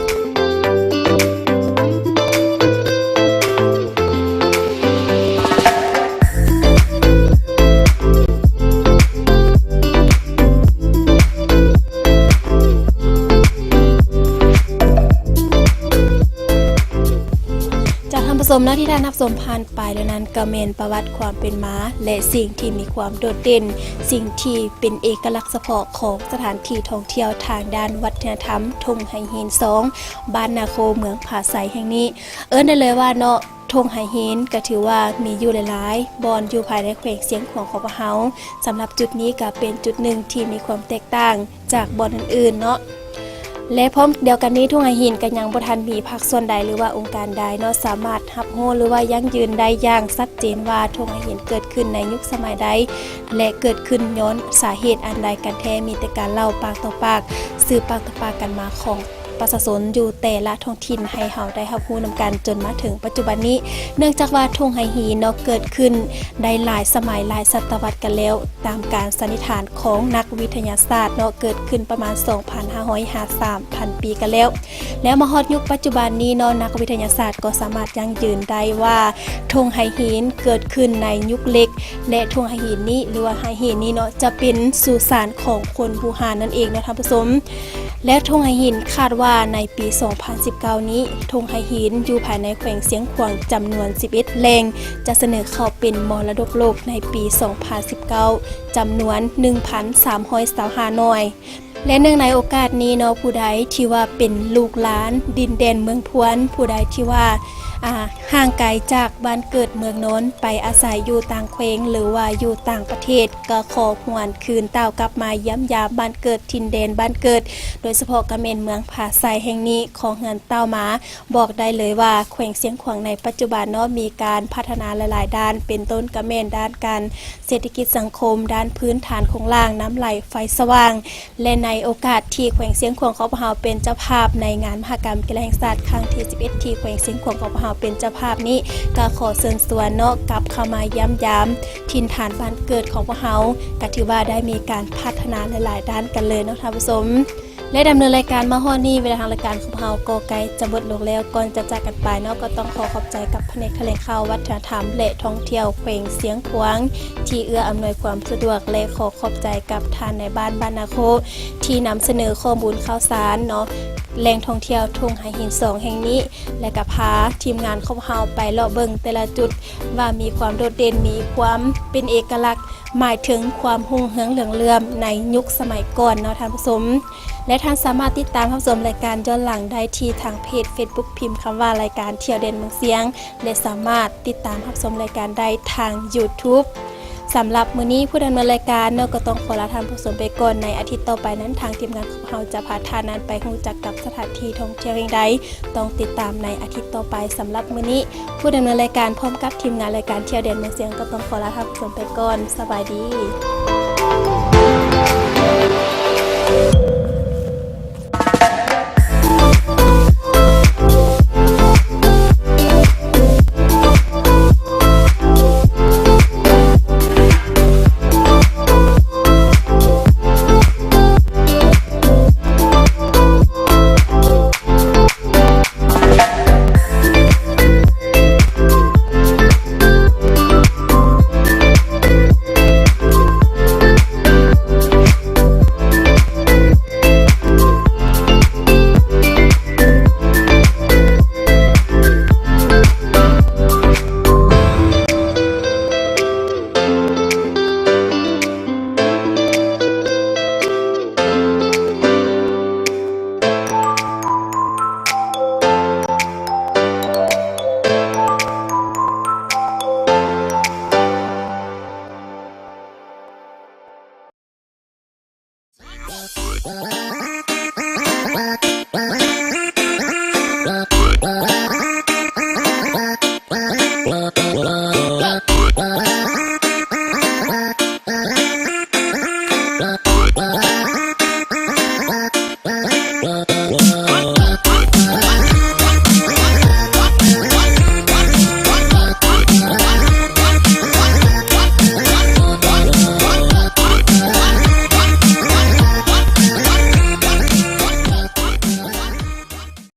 ຈາກທ່ານຜູ້ຊົມເນາະ ທີ່ທ່ານຮັບຊົມຜ່ານໄປແລ້ວນັ້ນ ກໍແມ່ນປະຫວັດຄວາມເປັນມາ ແລະ ສິ່ງທີ່ມີຄວາມໂດດເດັ່ນ, ສິ່ງທີ່ເປັນເອກະລັກສະເພາະຂອງສະຖານທີ່ທ່ອງທ່ຽວທາງດ້ານວັດທະນະທຳທົ່ງໄຫຫີນສອງ ບ້ານນາໂຄ ເມືອງຜາໄຊແຫ່ງນີ້. ເອີ້ນໄດ້ເລີຍວ່າເນາະ ທົ່ງໄຫຫີນກໍຖືວ່າມີຢູ່ຫຼາຍໆບ່ອນຢູ່ພາຍໃນແຂວງຊຽງຂວາງຂອງພວກເຮົາ. ສຳລັບຈຸດນີ້ກໍເປັນຈຸດໜຶ່ງທີ່ມີຄວາມແຕກຕ່າງຈາກບ່ອນອື່ນໆເນາະ ແລະ ພ້ອມດຽວກັນນີ້ ທົ່ງໄຫຫີນກໍຍັງບໍ່ທັນມີພາກສ່ວນໃດ ຫຼືວ່າອົງການໃດເນາະ ສາມາດຮັບຮູ້ ຫຼືວ່າຢັ້ງຢືນໄດ້ຢ່າງຊັດເຈນວ່າ ທົ່ງໄຫຫີນເກີດຂຶ້ນໃນຍຸກສະໄໝໃດ ແລະ ເກີດຂຶ້ນຍ້ອນສາເຫດອັນໃດກັນແທ້. ມີແຕ່ການເລົ່າປາກຕໍ່ປາກ ສືບປາກຕໍ່ປາກກັນມາຂອງ ປະຊາຊົນຢູ່ແຕ່ລະທ້ອງຖິ່ນໃຫ້ເຮົາໄດ້ຮັບຮູ້ນຳກັນຈົນມາເຖິງປັດຈຸບັນນີ້. ເນື່ອງຈາກວ່າທົ່ງໄຫຫີນເນາະ ເກີດຂຶ້ນໄດ້ຫຼາຍສະໄໝ ຫຼາຍສະຕະວັດກັນແລ້ວ ຕາມການສັນນິຖານຂອງນັກວິທະຍາສາດເນາະ ເກີດຂຶ້ນປະມານສອງພັນຫ້າຮ້ອຍຫາສາມພັນປີກັນແລ້ວ. ແລ້ວມາຮອດຍຸກປັດຈຸບັນນີ້ເນາະ ນັກວິທະຍາສາດກໍສາມາດຢັ້ງຢືນໄດ້ວ່າ ທົ່ງໄຫຫີນເກີດຂຶ້ນໃນຍຸກເຫຼັກ ແລະ ທົ່ງໄຫຫີນນີ້ ຫຼືວ່າໄຫຫີນນີ້ເນາະ ຈະເປັນສຸສານຂອງຄົນບູຮານນັ້ນເອງເນາະທ່ານຜູ້ຊົມ. ແລະ ທົ່ງໄຫຫີນຄາດວ່າ ວ່າໃນປີສອງພັນສິບເກົ້ານີ້ ທົ່ງໄຫຫີນຢູ່ພາຍໃນແຂວງຊຽງຂວາງຈຳນວນສິບເອັດແຫ່ງ ຈະສະເໜີເຂົ້າເປັນມໍລະດົກໂລກໃນປີສອງພັນສິບເກົ້າ ຈຳນວນໜຶ່ງພັນສາມຮ້ອຍຊາວຫ້າໜ່ວຍ. ແລະ ເນື່ອງໃນໂອກາດນີ້ເນາະ ຜູ້ໃດທີ່ວ່າເປັນລູກຫຼານດິນແດນເມືອງພວນ ຜູ້ໃດທີ່ວ່າ ອ່າ ຫ່າງໄກຈາກບ້ານເກີດເມືອງນອນ ໄປອາໄສຢູ່ຕ່າງແຂວງ ຫຼືວ່າຢູ່ຕ່າງປະເທດ ກໍຂໍຫວນຄືນຕ່າວກັບມາຢ້ຽມຢາມບ້ານເກີດຖິ່ນແດນບ້ານເກີດ ໂດຍສະເພາະກໍແມ່ນເມືອງຜາໄຊແຫ່ງນີ້ ຂໍເຮືອນຕ່າວມາ. ບອກໄດ້ເລີຍວ່າແຂວງຊຽງຂວາງໃນປັດຈຸບັນເນາະ ມີການພັດທະນາຫຼາຍໆດ້ານ ເປັນຕົ້ນກໍແມ່ນດ້ານການເສດຖະກິດສັງຄົມ, ດ້ານພື້ນຖານໂຄງລ່າງ, ນ້ຳໄຫຼ, ໄຟສະຫວ່າງ ແລະ ໃນໂອກາດທີ່ແຂວງຊຽງຂວາງຂອງພວກເຮົາເປັນເຈົ້າພາບໃນງານມະຫະກຳກິລາແຫ່ງຊາດຄັ້ງທີສິບເອັດ ທີ່ແຂວງຊຽງຂວາງຂອງພວກເຮົາເປັນເຈົ້າພາບນີ້ ກໍຂໍເຊີນຊວນເນາະ ກັບເຂົ້າມາຢ້ຽມຢາມຖິ່ນຖານບ້ານເກີດຂອງພວກເຮົາ ກໍຖືວ່າໄດ້ມີການພັດທະນາຫຼາຍໆດ້ານກັນເລີຍເນາະທ່ານຜູ້ຊົມ. ແລະ ດຳເນີນລາຍການມາຮອດນີ້ ເວລາທາງລາຍການຂອງເຮົາກໍໃກ້ຈະໝົດລົງແລ້ວ. ກ່ອນຈະຈາກກັນໄປເນາະ ກໍຕ້ອງຂໍຂອບໃຈກັບພະແນກຖະແຫຼງຂ່າວ ວັດທະນະທຳ ແລະ ທ່ອງທ່ຽວແຂວງຊຽງຂວາງ ທີ່ເອື້ອອຳນວຍຄວາມສະດວກ ແລະ ຂໍຂອບໃຈກັບທ່ານນາຍບ້ານບ້ານນາໂຄ ທີ່ນຳສະເໜີຂໍ້ມູນຂ່າວສານເນາະ ແຫຼ່ງທ່ອງທ່ຽວທົ່ງໄຫຫີນສອງແຫ່ງນີ້ ແລະ ກໍພາທີມງານຂອງເຮົາໄປເລາະເບິ່ງແຕ່ລະຈຸດ ວ່າມີຄວາມໂດດເດັ່ນ ມີຄວາມເປັນເອກະລັກ ໝາຍເຖິງຄວາມຮຸ່ງເຮືອງເຫຼືອງເຫຼື້ອມໃນຍຸກສະໄໝກ່ອນເນາະທ່ານຜູ້ຊົມ. ແລະ ທ່ານສາມາດຕິດຕາມຮັບຊົມລາຍການຍ້ອນຫຼັງໄດ້ທີ່ທາງເພຈເຟສບຸກ ພິມຄຳວ່າລາຍການທ່ຽວແດນເມືອງຊຽງ ແລະ ສາມາດຕິດຕາມຮັບຊົມລາຍການໄດ້ທາງຢູທູບ. ສຳລັບມື້ນີ້ ຜູ້ດຳເນີນລາຍການເນາະ ກໍຕ້ອງຂໍລາທ່ານຜູ້ຊົມໄປກ່ອນ. ໃນອາທິດຕໍ່ໄປນັ້ນ ທາງທີມງານຂອງເຮົາຈະພາທ່ານນັ້ນໄປຮູ້ຈັກກັບສະຖານທີ່ທ່ອງທ່ຽວແຫ່ງໃດ ຕ້ອງຕິດຕາມໃນອາທິດຕໍ່ໄປ. ສຳລັບມື້ນີ້ ຜູ້ດຳເນີນລາຍການພ້ອມກັບທີມງານລາຍການທ່ຽວແດນເມືອງຊຽງ ກໍຕ້ອງຂໍລາທ່ານຜູ້ຊົມໄປກ່ອນ. ສະບາຍດີ.